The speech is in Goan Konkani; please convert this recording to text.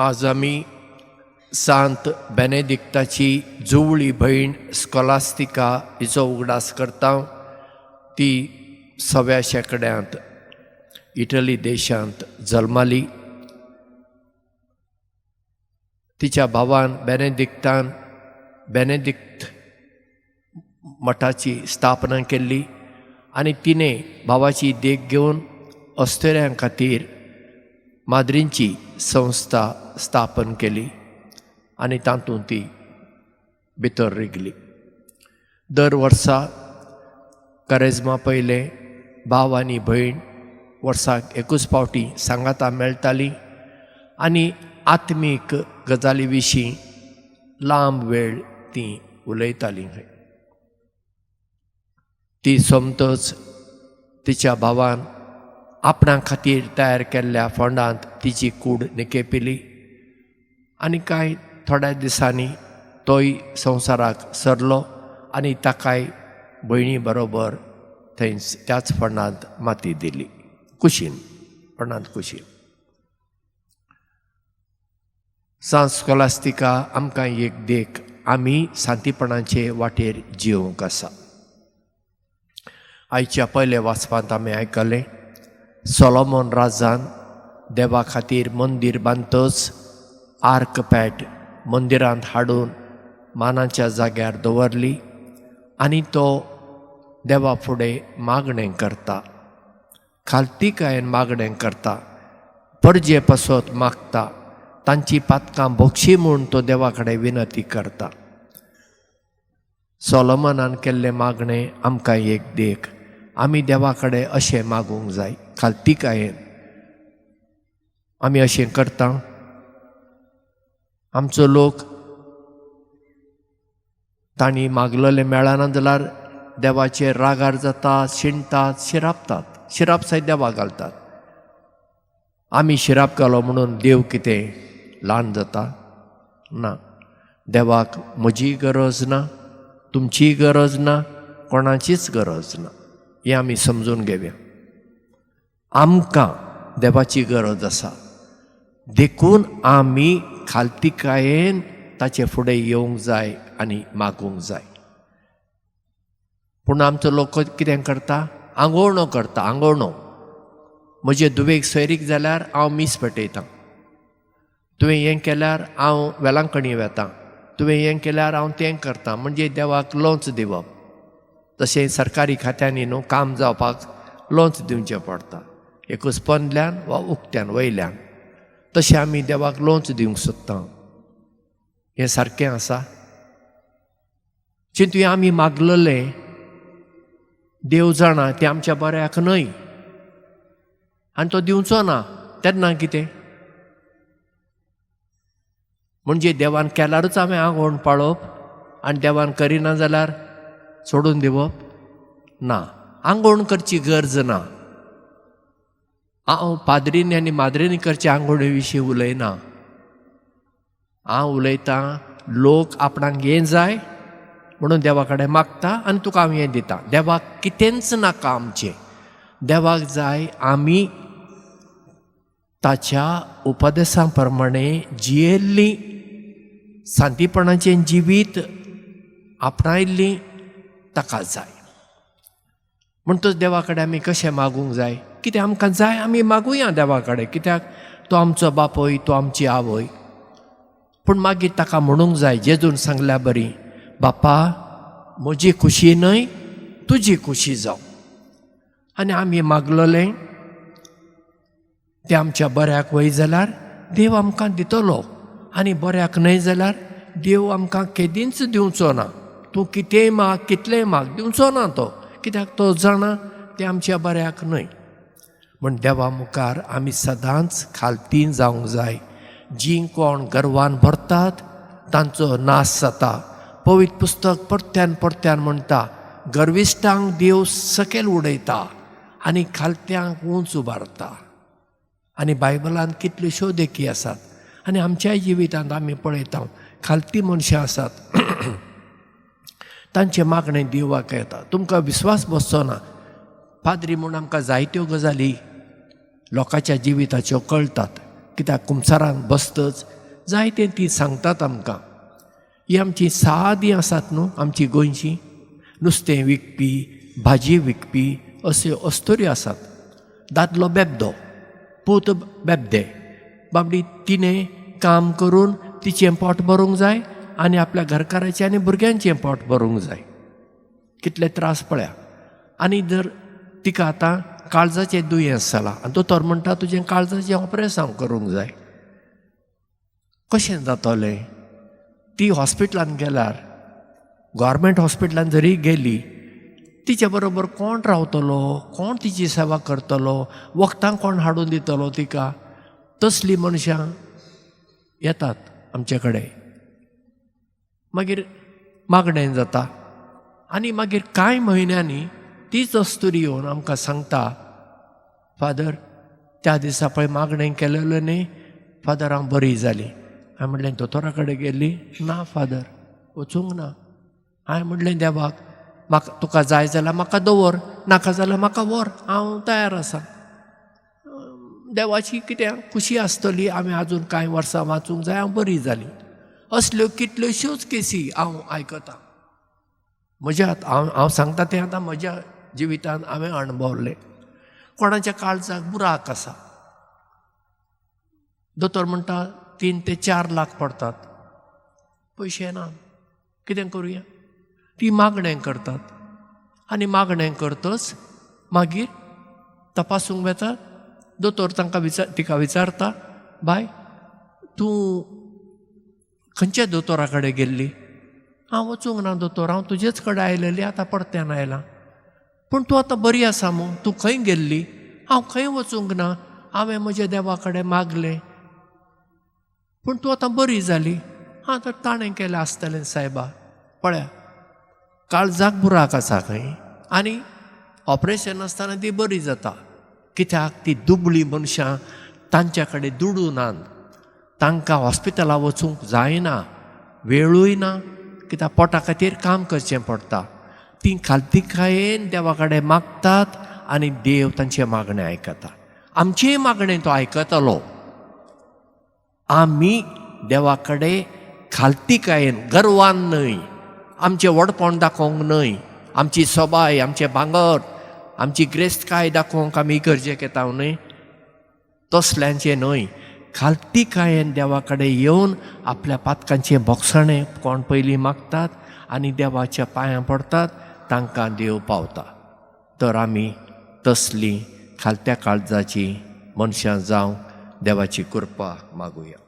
आज आमी सांत बेनेदिक्ताची जुवळी भयण स्कॉलास्तिका हिचो उगडास करता. ती सव्या शेंकड्यांत इटली देशांत जल्माली. तिच्या भावान बेनेदिक्तान बेनेदिक्त मठाची स्थापना केल्ली आनी तिणें भावाची देख घेवन अस्तुऱ्यां खातीर माद्रींची संस्था स्थापन केली आनी तातूंत ती भितर रिगली. दर वर्सा करेज्मा पयलें भाव आनी भयण वर्साक एकूच फावटी सांगाता मेळटाली आनी आत्मीक गजाली विशीं लांब वेळ तीं उलयतालीं खंय. ती सोमतच तिच्या भावान आपणा खातीर तयार केल्ल्या फोंडांत तिची कूड निकेपिली आनी कांय थोड्या दिसांनी तोय संवसाराक सरलो आनी ताकाय भयणी बरोबर थंयच त्याच फोंडांत माती दिली, कुशीन फोंडांत कुशीन. सांत स्कॉलास्तिका आमकां एक देख, आमी सांतीपणाचे वाटेर जिवंक आसा. आयच्या पयल्या वाचपांत आमी आयकलें, सोलोमोन राजान देवा खातीर मंदीर बांदतच आर्क पॅट मंदिरांत हाडून मानाच्या जाग्यार दवरली आनी तो देवा फुडें मागणें करता, खालतीकायेन मागणें करता, परजे पासत मागता, तांची पातकां भोगशी म्हूण तो देवा कडेन विनंती करता. सोलोमनान केल्लें मागणें आमकां एक देख, आमी देवा कडेन अशें मागूंक जाय खालतीकायेन. आमी अशें करता, आमचो लोक तांणी मागलेलें मेळना जाल्यार देवाचेर रागार जाता, शिणटात, शिरापतात, शिराप सयत देवाक घालतात. आमी शिराप घालो म्हणून देव कितें ल्हान जाता? ना. देवाक म्हजी गरज ना, तुमची गरज ना, कोणाचीच गरज ना. हें आमी समजून घेवया. आमकां देवाची गरज आसा, देखून आमी खालतीकायेन ताचे फुडें येवंक जाय आनी मागूंक जाय. पूण आमचो लोक कितें करता? आंगोवणो करता. आंगोवणो, म्हजे धुवेक सोयरीक जाल्यार हांव मीस पेटयतां, तुवें हें केल्यार हांव वेलांकणी वेतां, तुवें हें केल्यार हांव तें करतां. म्हणजे देवाक लोंच दिवप. तशें सरकारी खात्यांनी न्हू काम जावपाक लोंच दिवचें पडटा, एकूच पोंदल्यान वा उक्त्यान वयल्यान. तशें आमी देवाक लोंच दिवंक सोदता. हें सारकें आसा? चिंतुया, आमी मागलेलें देव जाणा तें आमच्या बऱ्याक न्हय आनी तो दिवचो ना, तेन्ना कितें? म्हणजे देवान केल्यारूच हांवें आंगवण पाळप आनी देवान करिना जाल्यार सोडून दिवप ना. आंगवण करची गरज ना. हांव पाद्रींनी आनी माद्रींनी करचे आंगवणे विशीं उलयना. हांव उलयतां लोक आपणाक हें जाय म्हणून देवा कडेन मागता आनी तुका हांव हें दिता. देवाक कितेंच नाका आमचें. देवाक जाय आमी ताच्या उपदेसा प्रमाणे जियेल्लीं, सांतीपणाचें जिवीत आपणायल्लीं ताका जाय. म्हणटच देवा कडेन आमी कशें मागूंक जाय? कितें आमकां जाय आमी मागुया देवा कडेन, कित्याक तो आमचो बापूय, तो आमची आवय. पूण मागीर ताका म्हणूंक जाय, जेजून सांगल्या बरी, बापा म्हजी खुशी न्हय तुजी खुशी जावं. आनी आमी मागलेलें तें आमच्या बऱ्याक वय जाल्यार देव आमकां दितलो, आनी बऱ्याक न्हय जाल्यार देव आमकां केदींच दिवचो ना. तूं कितेंय माग, कितलेंय माग, दिवचो ना तो, कित्याक तो जाणा तें आमच्या बऱ्याक न्हय. म्हण देवा मुखार आमी सदांच खालतीन जावंक जाय. जीं कोण गर्वान भरतात तांचो नाश जाता. पवित्र पुस्तक परत्यान परत्यान म्हणटा, गर्विश्टांक देव सकयल उडयता आनी खालत्यांक उंच उबारता. आनी बायबलांत कितल्योश्यो देखी आसात आनी आमच्याय जिवितांत आमी पळयता, खालती मनशां आसात तांचें मागणें देवाक येता. तुमकां विस्वास बसचो ना, पाद्री म्हूण आमकां जायत्यो गजाली लोकांच्या जिविताच्यो कळटात. कित्याक कुमसारान बसतच जायतें ती सांगतात आमकां. ही आमची सादी आसात न्हू आमची गोंयची, नुस्तें विकपी, भाजी विकपी अश्यो अस्तुऱ्यो आसात. दादलो बेबदो, पूत बेबदे, बाबडी तिणें काम करून तिचें पोट भरूंक जाय आनी आपल्या घरकाराचें आनी भुरग्यांचें पोट भरूंक जाय. कितले त्रास पळया. आनी जर तिका आतां काळजाचें दुयेंस जालां आनी दोतोर म्हणटा तुजें काळजाचें ऑपरेसांव करूंक जाय, कशें जातलें? ती हॉस्पिटलान गेल्यार, गव्हर्मेंट हॉस्पिटलान जरी गेली, तिचे बरोबर कोण रावतलो, कोण तिची सेवा करतलो, वखदां कोण हाडून दितलो तिका? तसलीं मनशां येतात आमचे कडेन. मागीर मागणें जाता आनी मागीर कांय म्हयन्यांनी तीच अस्तुरी येवन आमकां सांगता, फादर त्या दिसा पळय मागणें केलेलें न्ही फादर, हांव बरी जाली. हांवें म्हणलें दोतोरा कडेन गेली? ना फादर, वचूंक ना. हांवें म्हणलें देवाक, म्हाका तुका जाय जाल्यार म्हाका दवर, नाका जाल्यार म्हाका व्हर, हांव तयार आसा. देवाची कितें खुशी आसतली, हांवें आजून कांय वर्सां वाचूंक जाय, हांव बरी जाली. असल्यो कितल्योश्योच केसी हांव आयकतां म्हज्या. हांव सांगता तें आतां म्हज्या जिवितांत हांवें अणभवलें. कोणाच्या काळजाक बुराक आसा, दोतोर म्हणटा 3 ते 4 लाख पडटात, पयशे ना, कितें करुया? ती मागणें करतात आनी मागणें करतच मागीर तपासूंक वेतात. दोतोर तांकां तिका विचारता, बाय तूं खंयच्या दोतोरा कडेन गेल्ली? हांव वचूंक ना दोतोर, हांव तुजेच कडेन आयलेली, आतां परत्यान आयलां. पूण तूं आतां बरी आसा मू, तूं खंय गेल्ली? हांव खंय वचूंक ना, हांवें म्हज्या देवा कडेन मागलें. पूण तूं आतां बरी जाली. हां, तर ताणें केलें आसतलें सायबा. पळया, काळजाक बुराक आसा खंय आनी ऑपरेशन आसतना ती बरी जाता. कित्याक? ती दुबळी मनशां, तांच्या कडेन दुडू नात, तांकां हॉस्पिटलां वचूंक जायना, वेळूय ना, कित्याक पोटा खातीर काम करचें पडटा. तीं खालतीकायेन देवा कडेन मागतात आनी देव तांचें मागणें आयकता. आमचेंय मागणें तो आयकतलो. आमी देवा कडेन खालतीकायेन, गर्वान न्हय, आमचें व्हडपण दाखोवंक न्हय, आमची सोबाय, आमचें भांगर, आमची ग्रेस्तकाय दाखोवंक आमी गरजेक येता न्हय, तसल्यांचें न्हय. खालतीकायेन देवा कडेन येवन आपल्या पातकांचें भोगसणें कोण पयलीं मागतात आनी देवाच्या पांयां पडटात, तांकां देव पावता. तर आमी तसलीं खालत्या काळजाचीं मनशां जावं देवाची कृपा मागुया.